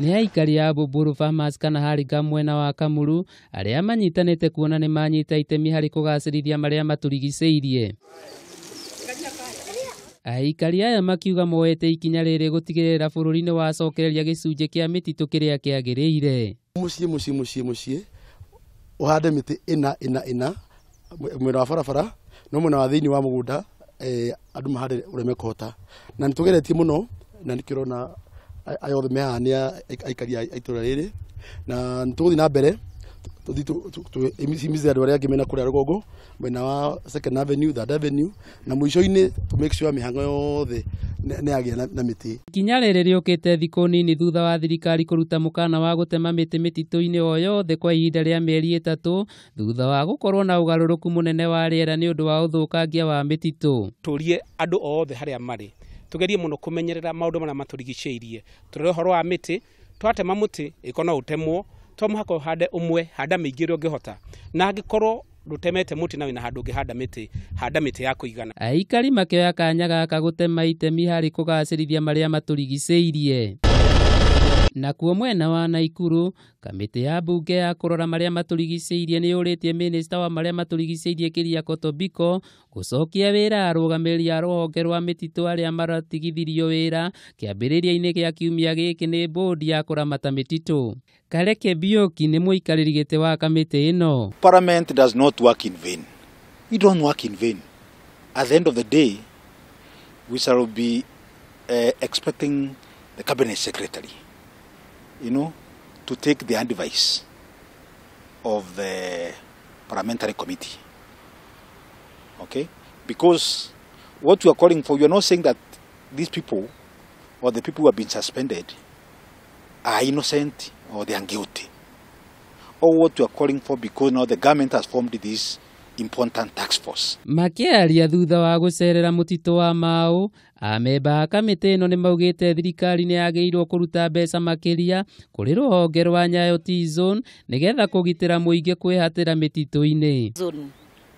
Nĩ aikari a Bũbũrũ Farmers kana Harĩnga mwena wa Kamuru arĩa manyitanĩte kuona nĩ manyita itemi harĩ kũgacĩrithia marĩa matũrigicĩirie. Aikari aya makiuga moete ikinya rĩrĩ gũtigĩrĩra bũrũri nĩ wacokereria gĩcunjĩ kĩa mĩtitũ kĩrĩa kĩagĩrĩire. Mũciĩ mũciĩ mũciĩ mũciĩ ũhande mĩtĩ ĩna ĩna ĩna mwena wa barabara no mwena wa thĩinĩ wa mũgũnda andũ mahande ũrĩa mekũhota, na nĩ tũgeretie mũno na nĩkĩo ũrona aya othe me haha nĩ aikari a itũra rĩrĩ, na nĩ tũgũthiĩ na mbere tũthiĩ tũhimize andũ arĩa angĩ mena kũrĩa rũgongo mwena wa Second Avenue, Third Avenue, na mũico-inĩ tũ make sure mĩhang'o yothe nĩ yagĩa na mĩtĩ. Ikinya rĩrĩ rĩũkĩte thikũ nini thutha wa thirikari kũruta mũkana wa gũtema mĩtĩ mĩtitũ-inĩ o yothe kwa ihinda rĩa mĩeri 3 thutha wa gũkorwo na ũgarũrũku mũnene wa rĩera nĩ ũndũ wa ũthũkangia wa mĩtitũ. Tũrie andũ othe harĩa marĩ tugerie mũno kũmenyerera maũndũ marĩa matũrigicĩirie, tũrore ũhoro wa mĩtĩ, twatema mũtĩ ĩko no ũtemwo, to mũhaka ũhande ũmwe, handa mĩingĩ ũrĩa ũngĩhota, na angĩkorwo ndũtemete mũtĩ na wĩna handũ ũngĩhanda mĩtĩ, handa mĩtĩ ya kũigana. Aikari makĩoya kanya gaka gũtema itemi harĩ kũgacĩrithia marĩa matũrigicĩirie. Nakuo mwena wa Naikuru, kamĩtĩ ya mbunge ya kũrora marĩa matũrigicĩirie nĩ yũrĩtie minista wa marĩa matũrigicĩirie Keriako Tobiko gũcokia wĩra arũgamĩrĩri a rũhonge rwa mĩtitũ arĩa maratigithirio wĩra kĩambĩrĩria-inĩ gĩa kiumia gĩkĩ nĩ bodi ya kũramata mĩtitũ. Kareke Bioki nĩ mũikarĩri gĩtĩ wa kamĩtĩ ĩno. Parliament does not work in vain. We don't work in vain. At the end of the day, we shall be expecting the cabinet secretary, you know, to take the advice of the parliamentary committee. Okay? Because what you are calling for, you are not saying that these people or the people who have been suspended are innocent or they are guilty. Or what you are calling for, because now the government has formed this important task force. Makĩaria thutha wa gũcerera mũtitũ wa Mau, amemba a kamĩtĩ ĩno nĩ maugĩte thirikari nĩ yagĩrĩirwo kũruta mbeca makĩria kũrĩ rũhonge rwa Nyayo T-Zone nĩgetha kũgitĩra mũingĩ kwĩhatĩra mĩtitũ-inĩ.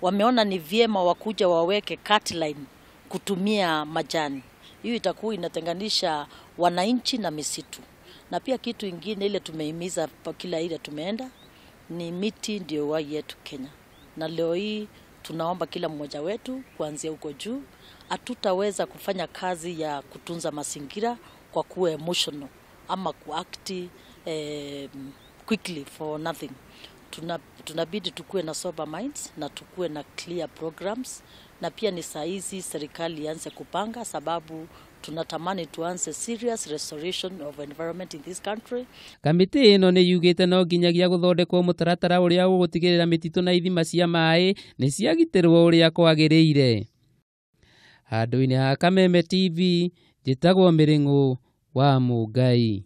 Wameona ni vyema wakuja waweke cut line kutumia majani. Hiyo itakuwa inatenganisha wananchi na misitu. Na pia kitu ingine ile tumehimiza kila ile tumeenda ni miti ndio uhai yetu Kenya. Na leo hii tunaomba kila mmoja wetu kuanzia huko juu, hatutaweza kufanya kazi ya kutunza mazingira kwa kuwa emotional ama kuact quickly for nothing. Tunabidi tukue na sober minds na tukue na clear programs, na pia ni saa hizi serikali ianze kupanga, sababu tunatamani tuanze serious restoration of environment in this country. Kamĩtĩ ĩno nĩ yugĩte no nginyagia gũthondekwo mũtaratara ũrĩa ũgũtigĩrĩra mĩtitũ na ithima cia maĩ nĩ ciagitĩrwo ũrĩa kwagĩrĩire. Handũ-inĩ ha Kameme TV, njĩtagwo Mĩrĩng'ũ wa Mũngai.